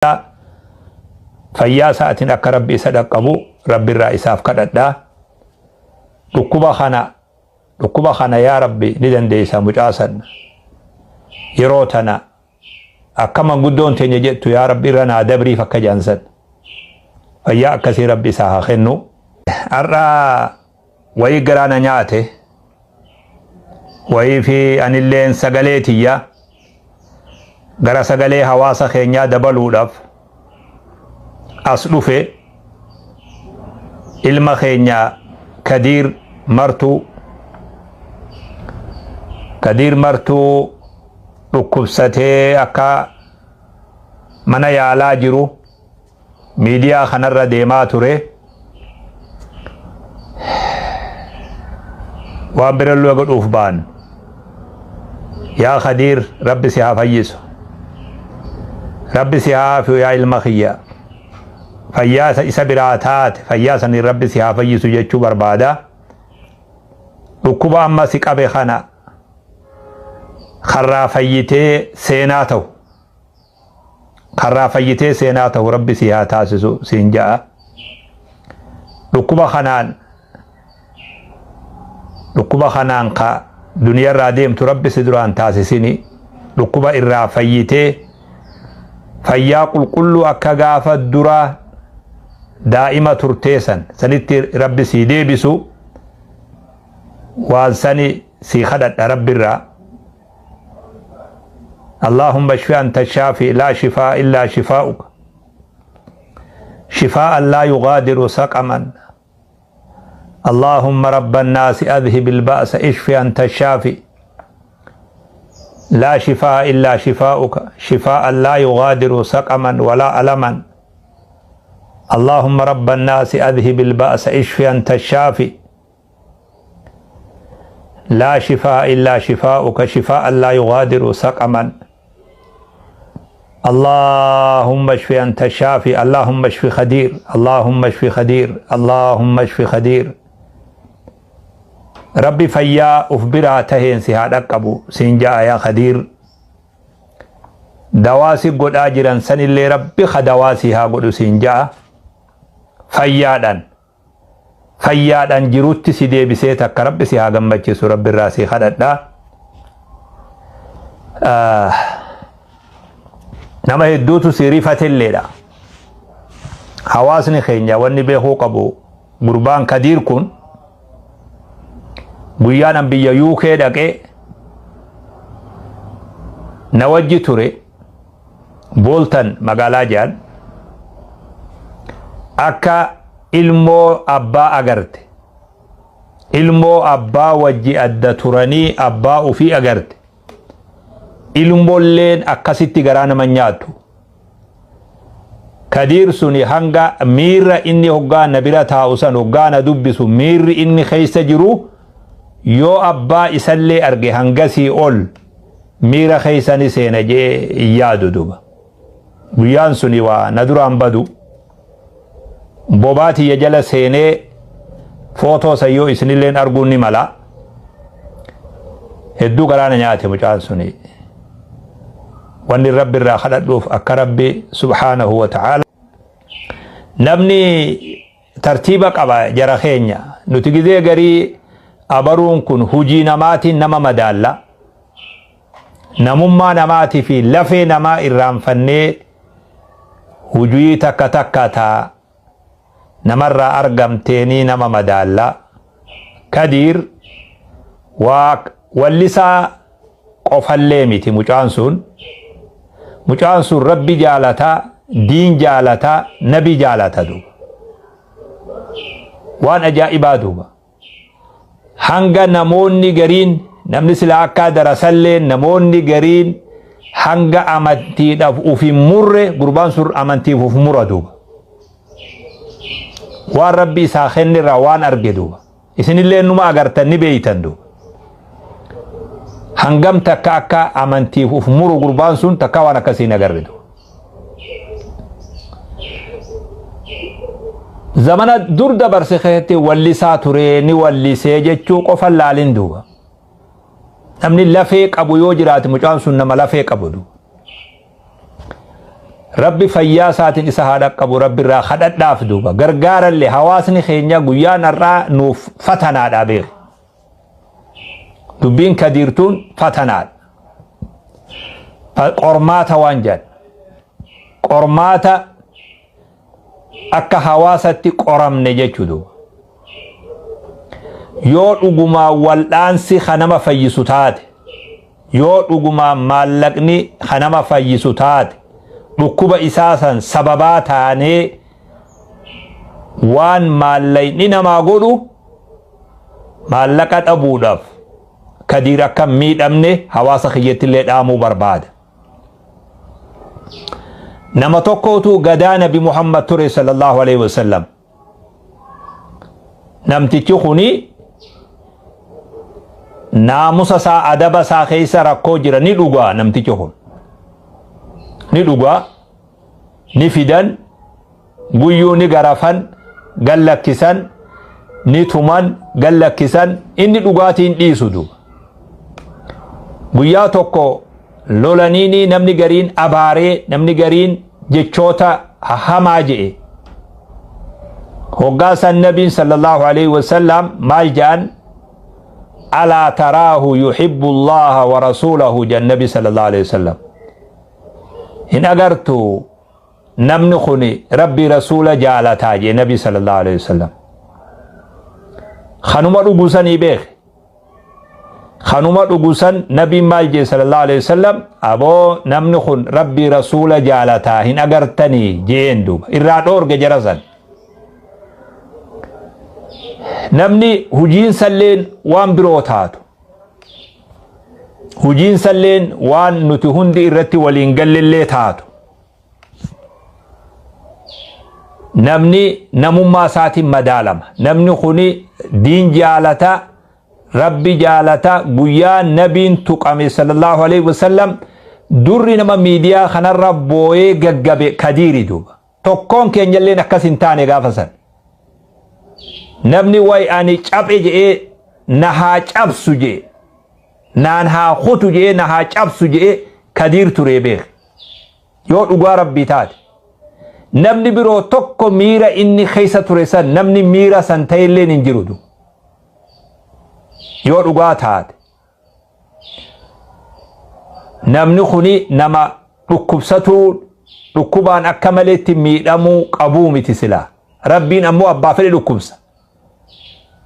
Fayyaa isaatiin akka Rabbi isa dhaqqabu Rabbirraa isaaf kadhadha. Dhukkuba kana dhukkuba kana yaa Rabbi ni dandeessa mucaa san yeroo tana akka manguddoon teenya jettu yaa Rabbi irra naa dabriif akka jedhan san fayyaa akkasii Rabbi isaa haa kennu. Har'a wayii garaa na nyaate wayii fi anilleen sagalee tiyya gara sagalee hawaasa keenyaa dabaluudhaaf as dhufe. Ilma keenya Kadiir Martuu, Kadiir Martuu dhukkubsatee akka mana yaalaa jiru miidiyaa kanarra deemaa ture. Waan birallee godhuuf ba'an. Yaa Kadiir, Rabbi si haa fayyisu. Rabbi si haa aafiyu yaa ilma kiyya. Fayyaa isa biraa taate fayyaa saniin Rabbi si haa fayyisu jechuu barbaada. Dhukkuba amma si qabe kana karraa fayyitee seenaa ta'u. Karraa fayyitee seenaa ta'u Rabbi si haa taasisu siin ja'a. Dhukkuba kanaan ka duniyarraa deemtu Rabbi si duraan taasisini. Dhukkuba irraa fayyitee fayyaa qulqulluu akka gaafa duraa daa'ima turtee san sanitti Rabbi sii deebisu waan sani sii kadhadha Rabbirraa. اللهم اشف أنت الشافي، لا شفاء إلا شفاؤك، شفاء لا يغادر سقما. اللهم رب الناس أذهب البأس، اشف أنت الشافي، لا شفاء إلا شفاؤك، شفاء لا يغادر سقما ولا ألما. اللهم رب الناس أذهب البأس، اشف أنت الشافي، لا شفاء إلا شفاؤك، شفاء لا يغادر سقما. اللهم اشف أنت الشافي. اللهم اشف خدير، اللهم اشف خدير، اللهم اشف خدير. Rabbi fayyaa uf biraa taheen si haa dhaqqabu siin ja'a yaa Khadiir. Dawaa si godhaa jiran sanillee Rabbi ka dawaa si haa godhu siin ja'a. Fayyaadhaan jirutti si deebisee takka Rabbi si haa gammachiisu Rabbi irraa si kadhadha. Nama hedduutu si rifatelleedha. Hawaasni keenya wanni beekuu qabu, gurbaan Kadiir kun guyyaan an biyya UK dhaqee na wajji ture. Booltan magaalaa jedhan akka ilmoo abbaa agarte, ilmoo abbaa wajji adda turanii abbaa ufii agarte, ilmoolleen akkasitti garaa nama nyaattu. Kadiir suni hanga miirra inni hoggaa na bira taa'u san, hoggaa na dubbisu, miirri inni keessa jiru yoo abbaa isallee arge hangasii ol miira keessa ni seena jee hin yaadu. Duba guyyaan suni waa na duraan badu bobaa tiyya jala seenee footoo san yoo isinilleen arguun ni mala. Hedduu garaana nyaate mucaan suni. Wanni Rabbi irraa kadhadhuuf akka Rabbi subhaanahu wa ta'ala namni tartiiba qaba. Jara keenya, nuti gizee garii abaruun kun hujii namaatiin nama madaalla, namummaa namaatii fi lafee namaa irraanfannee hujii takka takka taa namarraa argamteenii nama madaalla. Kadiir waa wallisaa qofallee miti mucaan sun. Mucaan sun Rabbi jaalataa, diin jaalataa, nabi jaalata. Duuba waan ajaa'ibaa duuba hanga namoonni gariin, namni sila akka darasallee, namoonni gariin hanga amantiidhaaf uf hin murre, gurbaan sun amantiif uf mura. Duuba waan Rabbi isaa kennirraa waan arge duuba isinillee numa agartan, ni beeytan. Duuba hangam takka akka amantiif uf muru gurbaan sun takka waan akkasii hin agarre. Duuba zamana dur dabarse keessatti wallisaa ture, ni wallisee jechuu qofa laalin. Duuba namni lafee qabu yoo jiraate, mucaan sun nama lafee qabu. Duuba Rabbi fayyaa isaatiin isa haa dhaqqabu Rabbi irraa kadhadhaaf duuba. Gargaarallee hawaasni keenya guyyaan har'aa nuuf fatanaadha beeku. Dubbiin kadiirtuun fatanaadha. Qormaata waan jedhan. Qormaata akka hawaasatti qoramne jechuudha. Yoo dhugumaan wal'aansi ka nama fayyisu taate, yoo dhugumaan maallaqni ka nama fayyisu taate, dhukkuba isaa san sababaa taanee waan maallaqni namaa godhu maallaqa dhabuudhaaf Kadiir akka hin miidhamne hawaasa kiyyattillee dhaamuu barbaada. Nama tokkotu gadaa Nabi Muhammad ture sallallahu alaihi wasallam. Namtichi kuni naamusa isaa adaba isaa keessa rakkoo jira ni dhugaa namtichi kun. Ni dhugaa ni fidan guyyuu ni garafan gallakkisan ni tuman gallakkisan inni dhugaatiin dhiisu duuba. Guyyaa tokko lolaniini namni gariin abaaree namni gariin jechoota hamaa je'e. Hoggaa san nabiin sallallahu alaihi wasallam maal ja'an alaa taraahu yuhibbu Allaha wa rasuulahu jedhan nabi sallallahu alaihi wasallam. Hin agartu namni kun rabbii rasuula jaalataa jee nabi sallallahu alaihi wasallam. Kanuma dhugu sanii beeke. Kanuma dhugu san nabiin maal jee sallallahu alaihi wasallam aboo namni kun rabbii rasuula jaalataa hin agartanii jeen duuba irraa dhoorge jara san. Namni hujiinsalleen waan biroo taatu. Hujiinsalleen waan nuti hundi irratti waliin gallellee taatu. Namni namummaa isaatiin madaalama. Namni kuni diin jaalata, Rabbi jaalata, guyyaa nabiin tuqame sallallahu alaihi wasallam durri nama miidiyaa kanarra booyee gaggabe kadiiri duuba. Tokkoon keenyalleen akkas hin taane gaafa san. Namni way ani caphe je'ee na haa cabsu je'e naan haa kutu je'ee na haa cabsu je'ee kadiir turee beeke. Yoo dhugaa rabbii taate. Namni biroo tokko miira inni keessa ture san namni miira san ta'elleen hin jiru. Yoo dhugaa taate. Namni kuni nama dhukkubsatuu dhukkubaan akka maleetti miidhamuu qabuu miti silaa. Rabbiin ammoo abbaa fedhe dhukkubsa.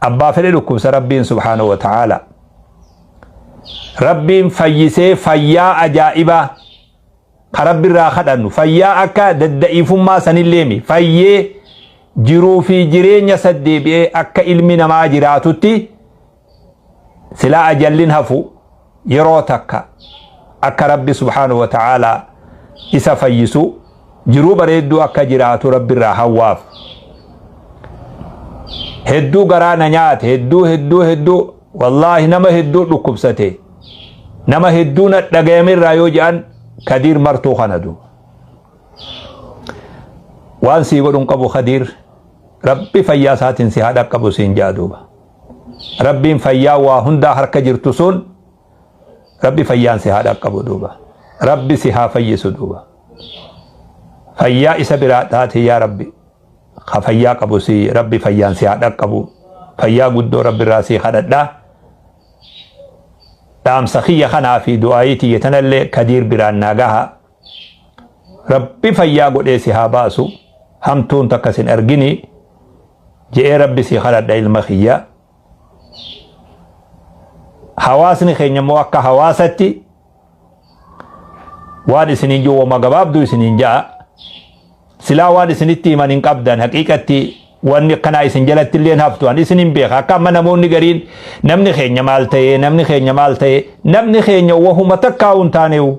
Abbaa fedhe dhukkubsa Rabbiin subhaanahu wa ta'aala. Rabbiin fayyisee fayyaa ajaa'ibaa ka Rabbi irraa kadhannu fayyaa akka dadda'iifummaa sanilleemi fayyee jiruu fi jireenya saddeebi'ee akka ilmi namaa jiraatutti silaa ajallin hafu yeroo takka akka Rabbi subhaanahu wa ta'aalaa isa fayyisu jiruu bareedduu akka jiraatu Rabbi irraa hawwaaf. Hedduu garaa na nyaate hedduu hedduu hedduu wallaahi nama hedduu dhukkubsate nama hedduu na dhagayame irraa yoo jedhan Kadiir martuu kana duuba. Waan sii godhun qabu Kadiir Rabbi fayyaa isaatiin si haa dhaqqabu siin jedha duuba. Rabbiin fayyaa waa hundaa harka jirtu sun Rabbi fayyaan si haa dhaqqabu duuba. Rabbi si haa fayyisu duuba. Fayyaa isa biraa taate yaa Rabbi. Ka fayyaa qabu si Rabbi fayyaan si haa dhaqqabu. Fayyaa guddoo Rabbi irraa si kadhadha. Dhaamsa kiyya kanaa fi du'aayii tiyya tanallee Kadiir biraan naa gaha. Rabbi fayyaa godhee si haa baasu. Hamtuun takka sin argini. Je'ee Rabbi si kadhadha ilma kiyya. Hawaasni keenya immoo akka hawaasatti waan isiniin jiru wama gabaabduu isiniin ja'a. Silaa waan isinitti himan hin qabdan haqiiqatti wanni akkanaa isin jalatti illee haftu ani isin hin beeka akka amma namoonni gariin namni keenya maal ta'ee namni keenya maal ta'ee namni keenya wahuma takkaa hin taaneewu.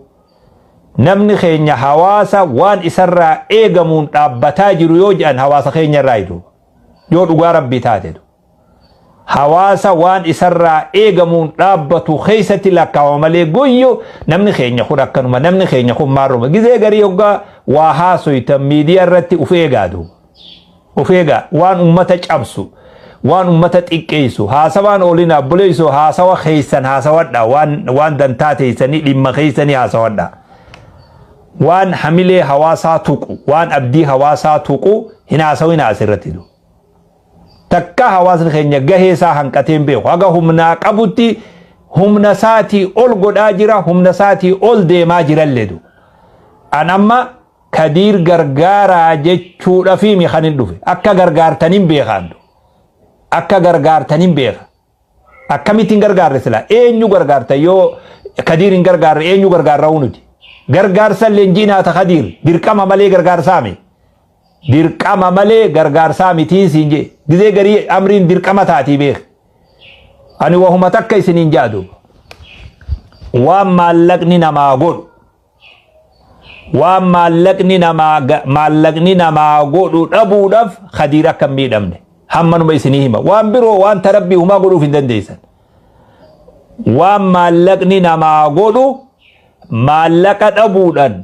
Namni keenya hawaasa waan isarraa eegamuun dhaabbataa jiru yoo jedhan hawaasa keenya irraa jiru. Yoo dhugaa rabbii taate. Hawaasa waan isarraa eegamuun dhaabbatu keessatti lakkaawama malee guyyu namni keenya kun akkanuma namni keenya kun maarruma gizee garii hoggaa waa haasoytan miidiyaa irratti uf eegaa duuba. Uf eegaa waan ummata cabsu waan ummata xiqqeessu haasawaan oolina obboleessoo haasawa keessan haasawadha waan waan dantaa teessanii dhimma keessanii haasawadha. Waan hamilee hawaasaa tuqu, waan abdii hawaasaa tuqu hin haasawinaa asirratti du. Takka hawaasni keenya gahee isaa hanqatee hin beeku. Haga humnaa qabutti humna isaatii ol godhaa jira, humna isaatii ol deemaa jirallee du. An amma Kadiir gargaaraa jechuudhafiimi kan hin dhufe. Akka gargaartaniin beekaan du. Akka gargaartaniin beeka. Akkamitti hin gargaarre silaa? Eenyu gargaarta yoo Kadiir hin gargaarre, eenyu gargaarra'uu nuti? Gargaarsa leenjiin haata Kadiir dirqama malee gargaarsaami. Dirqama malee gargaarsaa mitiin siin jee. Gizee garii amriin dirqama taatii beek. Ani wahuma takka isiniin jaadu. Waan maallaqni namaa godhu, waan maallaqni namaa godhu dhabuudhaaf Kadiir akka hin miidhamne hammanuma isinii hima. Waan biroo waan tarabbii humaa godhuuf hin dandeessan. Waan maallaqni namaa godhu, maallaqa dhabuudhaan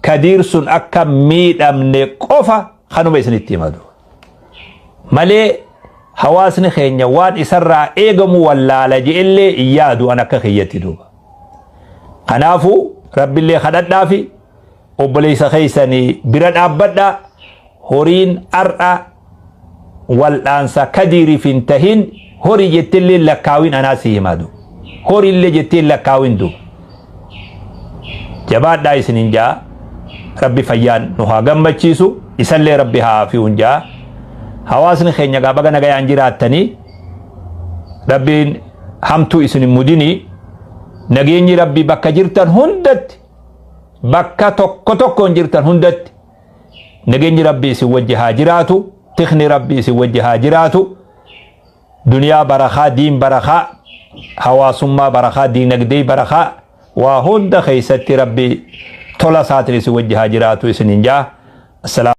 Kadiir sun akka miidhamne qofa kanuma isinitti himatu. Malee hawaasni keenya waan isarraa eegamu wallaala je'ellee hin yaadu an akka kiyyatti duuba. Kanaafuu Rabbillee kadhadhaafi, obboleessa keessanii bira dhaabbadhaa. Horiin har'a wal'aansa Kadiiriif hin tahin horii jettillee lakkaawin, anaa si himadu. Horiillee jettee lakkaawin duuba. Jabaadhaa isinin jaa. Rabbi fayyaan nu haa gammachiisu, isallee Rabbi haa afi'uun jaa. Hawaasni keenya gaa baga nagayaan jiraattanii, Rabbiin hamtuu isin hin mudinii, nageenyi Rabbi bakka jirtan hundatti, bakka tokko tokkoon jirtan hundatti nageenyi Rabbi isin wajji haa jiraatu, tikni Rabbi isin wajji haa jiraatu. Duniyaa barakaa, diin barakaa, hawaasummaa barakaa, diinagdee barakaa, waa hunda keessatti Rabbi tola isaatiin isin wajji haa jiraatu isinin jaa. Assalaam.